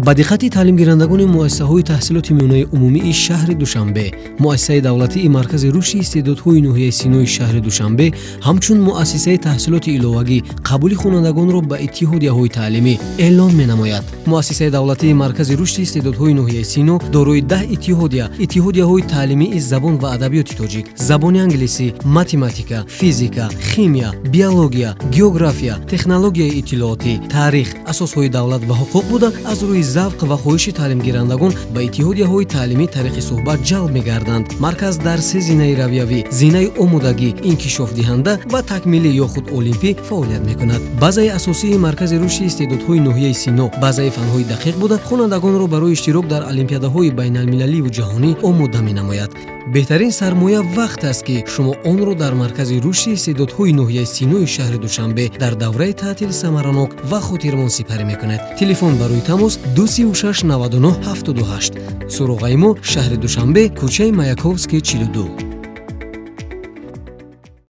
Ба диққати таълимгирандагони муассисаҳои таҳсилоти миёнаи умумии шаҳри Душанбе, муассисаи давлатии Маркази рушди истеъдодҳои ноҳияи Синои шаҳри Душанбе ҳамчун муассисаи таҳсилоти иловагӣ қабули хонандагонро ба иттиҳодияҳои таълимӣ эълон менамояд. Муассисаи давлатии Маркази рушди истеъдодҳои ноҳияи Сино дорои 10 иттиҳодия, иттиҳодияҳои таълимии забон ва адабиёти тоҷик, забони англисӣ, математика, физика, химия, биология, география, технологияи иттилоотӣ, таърих, асосҳои давлат ва ҳуқуқ буда, аз рӯи завқ ва хоҳиши таълимгирандагон ба иттиҳодияҳои таълимӣ тариқи суҳбат ҷалб мегарданд. Марказ дар се зинаи равиявӣ, зинаи омодагӣ, инкишофдиҳанда ва такмилӣ ё худ олимпӣ фаъолият мекунад. Базаи асосии Маркази рушди истеъдодҳои ноҳияи Сино базаи фанҳои дақиқ буда, хонандагонро барои иштирок дар олимпиадаҳои байналмилаливу ҷаҳонӣ омода менамояд. Беҳтарин сармоя вақт аст, ки шумо онро дар Маркази рушди истеъдодҳои ноҳияи Синои шаҳри Душанбе дар давраи таътил самаранок ва хотирмон сипарӣ мекунед. Телефон барои тамос 236 99 78. Суроғаи мо шаҳри Душанбе, кӯчаи Маяковский, 42.